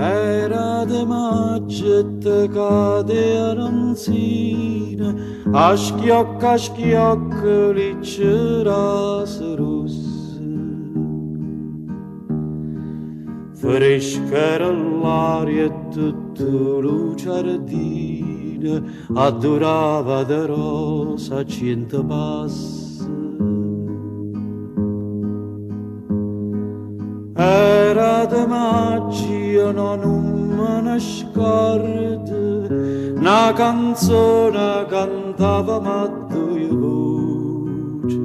Era de maggio e te cadeano 'nzino a schiocca a schiocca li ccerase rosse. Fresca era ll'aria e tutto lu ciardino addurava de rose a ciento passe. Era de maggio, io no, nun me ne scordo, na canzona cantavamo a ddoje voce.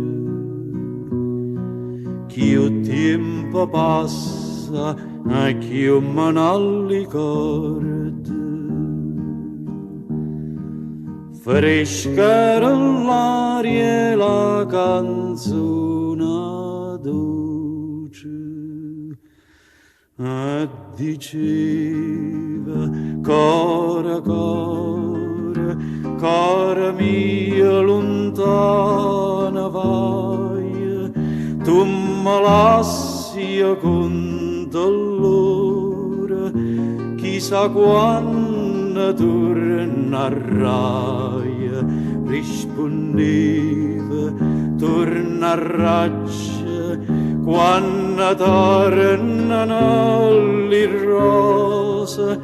Cchiù tiempo passa e cchiù me n'allicordo. Fresca era ll'aria e la canzona doce. E diceva, Core, core, core mio luntano vai, tu me lassi io conto ll'ore, chissà quanno turnarraje. Rispunneva, Turnarraggio quanno tornano li rrose,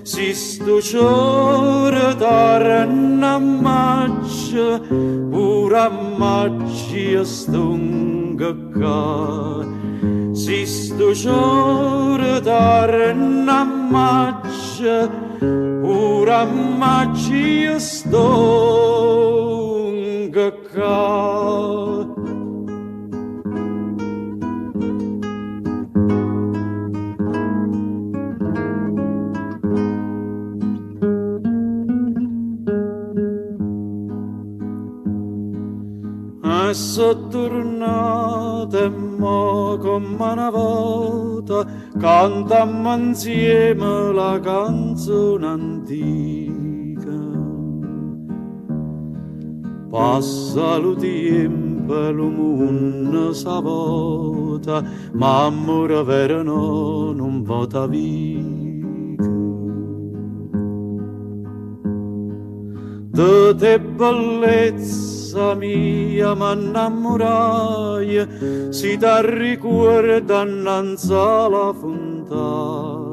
si stu ciore torna a maggio, pure a maggio io stongo ccà. Si stu ciore torna a maggio, pure a maggio io stongo ccà. E so' turnato e mo comm'a na vota cantammo 'nzieme la canzona antica. Passa lu tiempo e lu munno s'avota, ma ammore vero no, nun vota vico. De te bellezza mia m'annammuraie, si t'arricuorde annanz'a la funtana.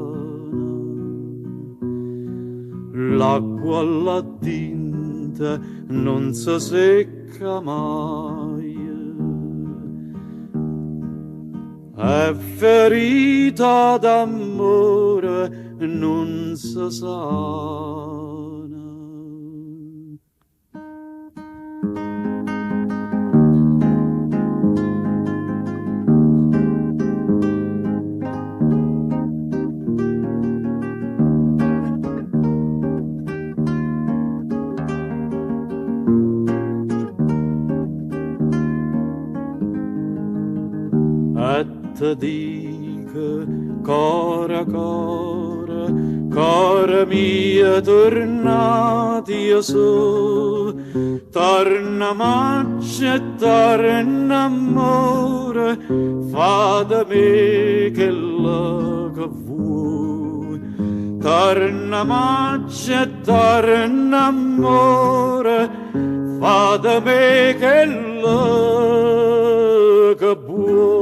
L'acqua là dinto nun se secca maje. È ferita d'ammore nun se sana. E te dico, core, core, core mio, turnato io so', torna maggio e torna ammore, fa de me chello che vuo'. Torna maggio e torna ammore, fa de me chello che vuo'.